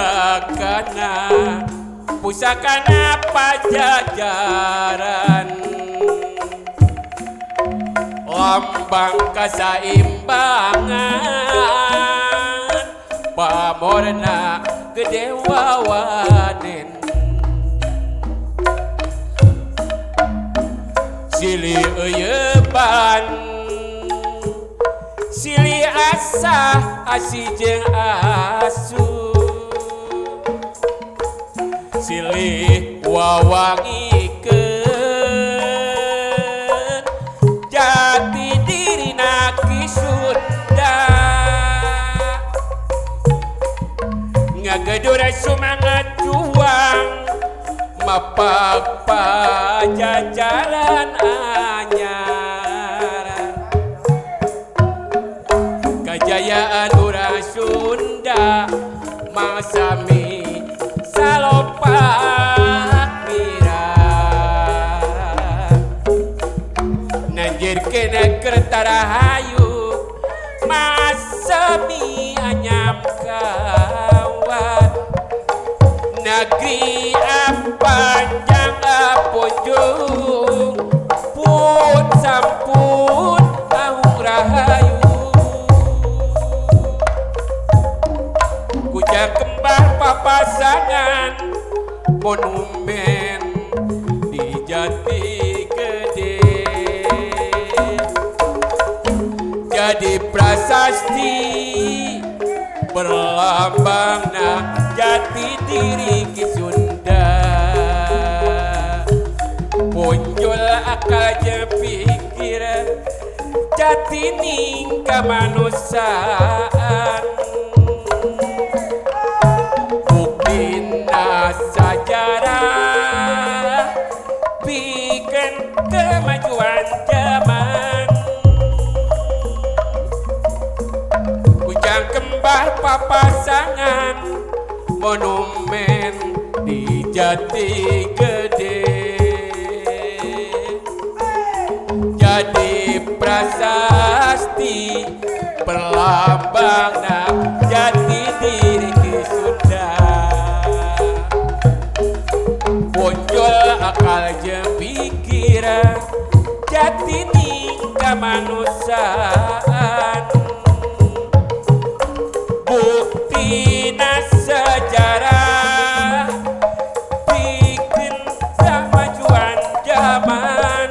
Pusakana pusakana Pajajaran lambang kasaimbangan pamorna gede wawanen silih euyeban silih asah asih jeung asu silih wawangikeun jati dirina Ki Sunda ngagedur sumangat juang mapak Pajajaran anyar kajayaan urang Sunda masami salopak mira nanjir kena kertarahayu masami anyam kawat negeri panjang punjung pun sampun ahung rahayu kujang kembar papasangan monumen di Jati Gede jadi prasasti berlambangna jati diri Ki Sunda muncul akal jeung pikir jati ning kamanusiaan buktina sajarah pikeun kemajuan zaman kujang kembar papasangan monumen di Jati Gede jadi prasasti perlambangna jati diri Ki Sunda muncul akal jeung pikiran jati ning kamanusiaan buktina sejarah pikeun kemajuan zaman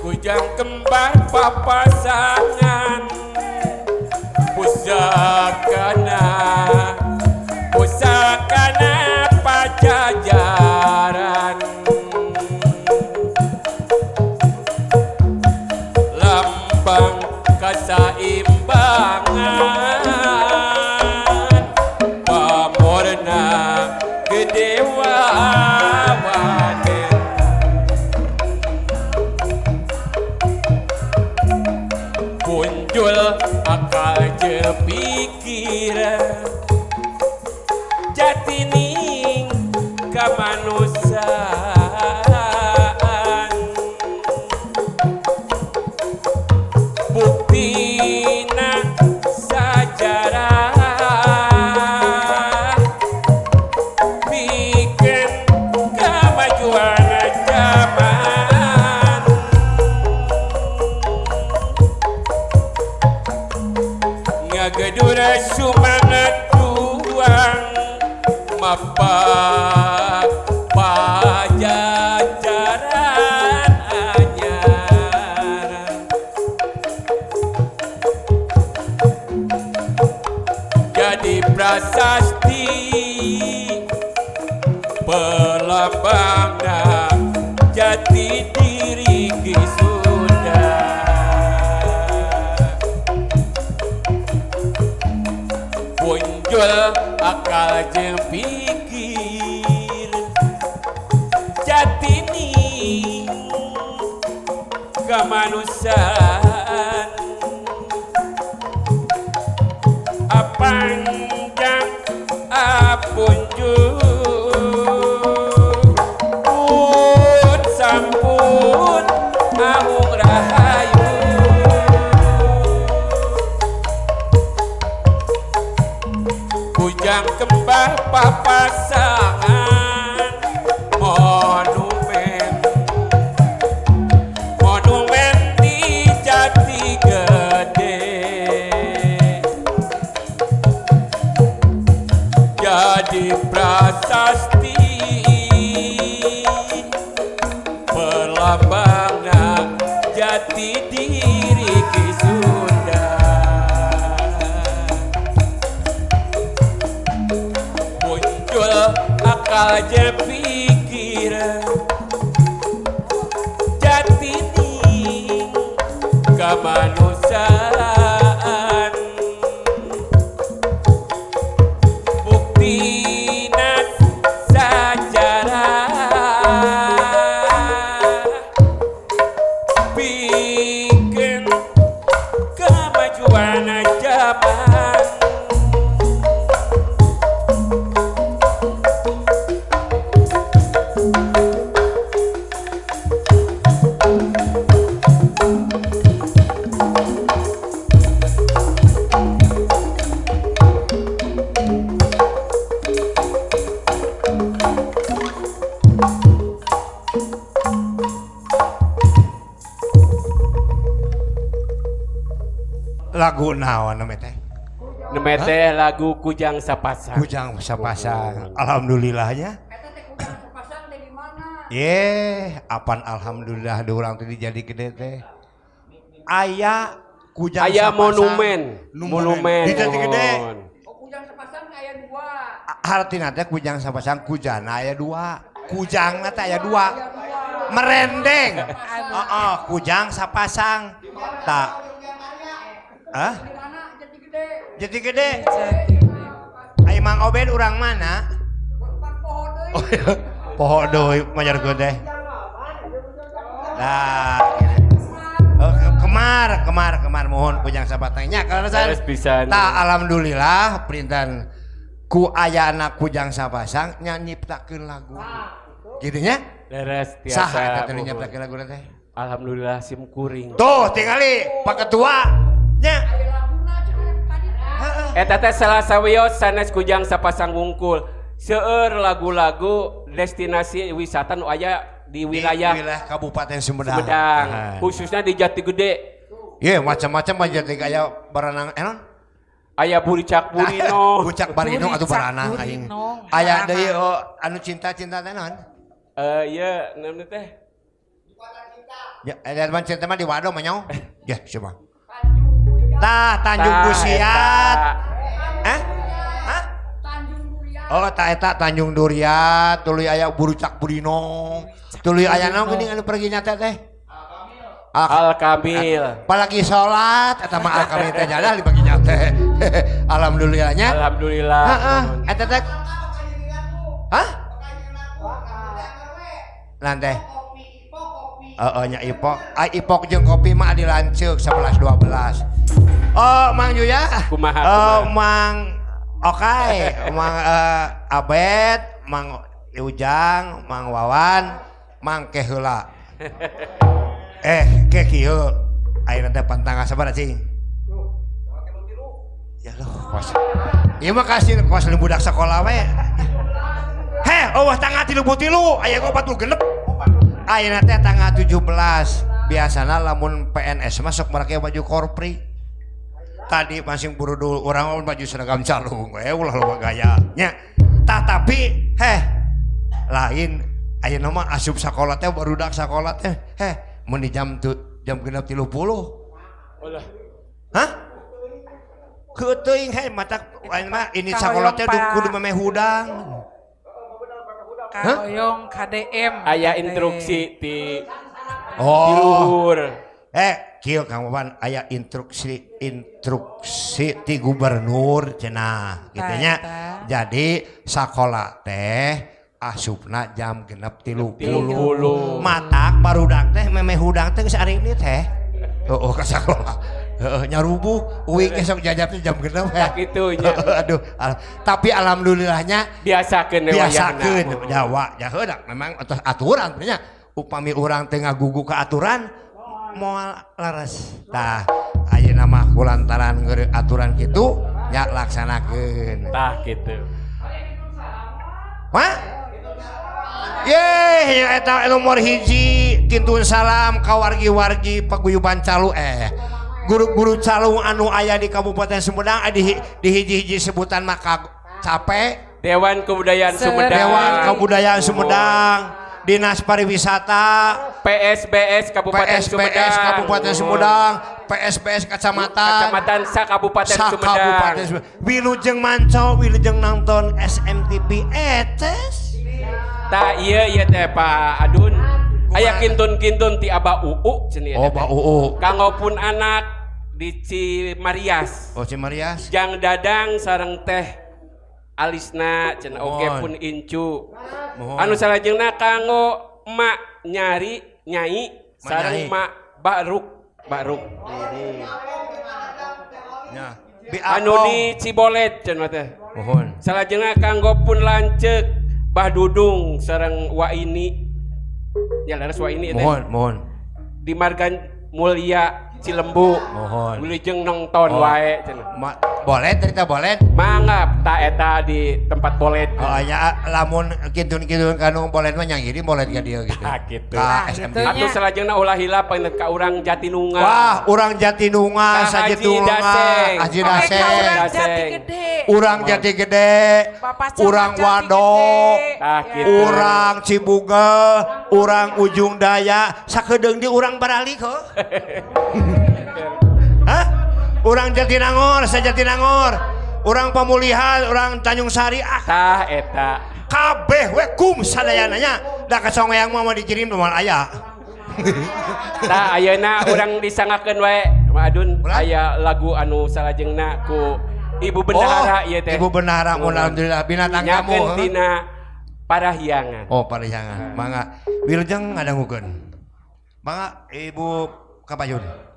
kujang kembar papasangan pusakana pusakana Pajajaran lambang kasaimbangan pamorna gede wawanen muncul akal jeung pikiran jati ning kamanusiaan buktina sajarah pikeun kamajuan zaman ngagedur sumangat juang mapak Pajajaran anyar jadi Prasasti pelambangna jati diri Ki Sunda. Muncul akal jeung pikir jati ning kemanusiaan panjang apunjul pun sampun aung rahayu kujang kembar papasangan monumen monumen di Jati Gede jadi prasasti pelambangna jati diri Ki Sunda. Muncul akal jeung pikir jati ning kemanusiaan buktina sajarah bikin kemajuan zaman. Lagu naon namanya teh? Namanya teh lagu Kujang Sapasang. Kujang Sapasang. Alhamdulillahnya. Eta teh Kujang Sapasang teh di mana? Ye, apan alhamdulillah di urang teh jadi gede teh. Aya Kujang aya Sapasang. Monumen, monumen. Di Jati Gede. Oh, Kujang Sapasang aya dua. Hartina teh Kujang Sapasang kujana aya dua. Kujangna teh aya dua. Merendeng. Heeh, Kujang Sapasang. Tak. Hah? Jati Gede. Jati Gede. Ai Mang Obed urang mana? Oh, poho deui majar gede. Nah, oh, kemar, kemar, kemar mohon Kujang Sapasang nya kalau pisan. Ta alhamdulillah perintahan ku ayana Kujang Sapasang nya nyiptakeun lagu. Gitu nya? Leres tiasa. Saha eta teh nyiptakeun lagu teh? Alhamdulillah sim kuring. Tuh tingali Pak Ketua. Nya. Eta teh salah sawios sanes Kujang Sapasang wungkul. Seueur lagu-lagu destinasi wisata nu aya di wilayah di wilayah Kabupaten Sumedang. Sumedang, khususnya di Jati Gede. Ye, macam-macam aja Jati aya baranang eh non? Aya Buricak Burino. Buricak Barino atuh baranang aing. Aya deui anu cinta-cinta teh naon? Ieu naon teh? Ya, ada cinta mah di Wado mah nyaho. Ya, coba. Tah, Tanjung Busiat. Eh? Hah? Tanjung Duriat. Oh, tah eta Tanjung Duriat, tuluy aya Burucak Burino. Tuluy aya naon geuning anu pergi nyata teh? Al Kamil. Apalagi salat eta mah Al Kamil teh jadah dibagi nyate. Alhamdulillahnya. Alhamdulillah. Heeh, eta teh. Hah? Lan teh. Heeh nya ipok. Ai ipok jeung kopi mah adi lanceuk 11 12. Oh, Mang Juya. Kumaha? Oh, Mang Okai, Mang Abed, Mang Ujang, Mang Wawan, Mang Keheula. Ke kieu. Ayeuna teh pantangah sabaraha cing? Ya loh, kos. Ieu mah kasih kos budak sekolah we. Heh, eueuh tanggal 33, aya 46. Ayeuna teh tanggal 17. Biasana lamun PNS masuk make baju korpri. Tadi masing burudul urang mah baju seragam calung we ulah loba gaya nya. Tah tapi heh lain ayeuna mah asup sakola teh barudak sakola teh heh mun di jam jam 6.30. Ulah. Hah? Keuteuing he mata ayeuna mah ini sakola teh kudu memeh hudang. Kahoyong KDM. Aya instruksi ti Oh. luhur. Kieu Kang Wawan aya instruksi instruksi ti gubernur cenah kitu nya. Jadi sakola teh asupna jam 6.30. 30. Matak barudak teh memeh hudang teh geus ari ini teh. Heeh ka sakola. Heeh nyarubuh uing ge sok jajap teh jam 6 Tah kitu nya. Aduh, tapi alhamdulillahnya Biasakeun we biasakeun wayahna. Jawa ya heuh memang atas aturan nya upami urang teh ngagugu ka aturan moal leres. Tah ayeuna mah kulantaran aturan kitu nya laksanakeun. Tah kitu. Wah? Yeh, nya eta nomor hiji kintun salam ka wargi-wargi paguyuban calu guru-guru calung anu aya di Kabupaten Sumedang di hiji-hiji sebutan mah capek. Dewan Kebudayaan Sumedang. Dewan Kebudayaan Sumedang, Dinas Pariwisata, PSBS Kabupaten PSBS Sumedang. Kabupaten Sumedang, PSBS Kecamatan, Kecamatan sa Kabupaten Sumedang. Kabupaten Sumedang. Wilujeng manco, wilujeng nonton SMTV etes. Tah ieu ieu teh Pak Adun. Aya kintun-kintun ti Aba Uu cenah. Oh, Aba Uu. Kanggo pun anak di Cimarias. Oh, Cimarias. Jang Dadang sareng teh Alisna cenah oge pun incu. Mohon. Anu salajengna kanggo emak nyari nyai sareng mak Baruk Baruk. Nya. Anu di Cibolet cenah teh. Mohon. Salajengna kanggo pun lanceuk Bah Dudung sareng Waini. Ya leres Waini teh. Mohon, mohon. Di Margan Mulia Cilembu. Mohon. Wilujeng nonton wae cenah. Boleh cerita boleh. Mangga ta eta di tempat bolet. Oh ya lamun kintun-kintun kanu bolet mah nyanggiri bolet ka dieu gitu. Tah kitu. Ka Tah, SMT. gitu. Atuh salajengna ulah hilap panginten ka urang Jatinunggal. Wah, urang Jatinunggal, Ka Haji Sajitunga, Daseng. Haji Oke, ka Daseng. urang Daseng. Jati Gede. Urang Jati Gede, Bapak Camat urang Jati Wado, Gede. Tah, Ya. gitu. urang Cibugel, urang Ujung Daya, sakedeung di urang barali kok. Hah? Urang Jatinangor, Sajatinangor, urang Pamulihan, urang Tanjung Sari, ah Tah eta. kabeh we kum sadayana nya. Da kasongeang mah mah dikirim moal aya. Tah ayeuna urang disangakeun wae Mak Adun Ulah? aya lagu anu salajengna ku Ibu Bendahara ieu teh. Ibu Bendahara, mun alhamdulillah binatang kamu. Nyakeun tina Parahyangan. Oh, Parahyangan. Mangga wilujeng ngadangukeun. Mangga Ibu Kapayun.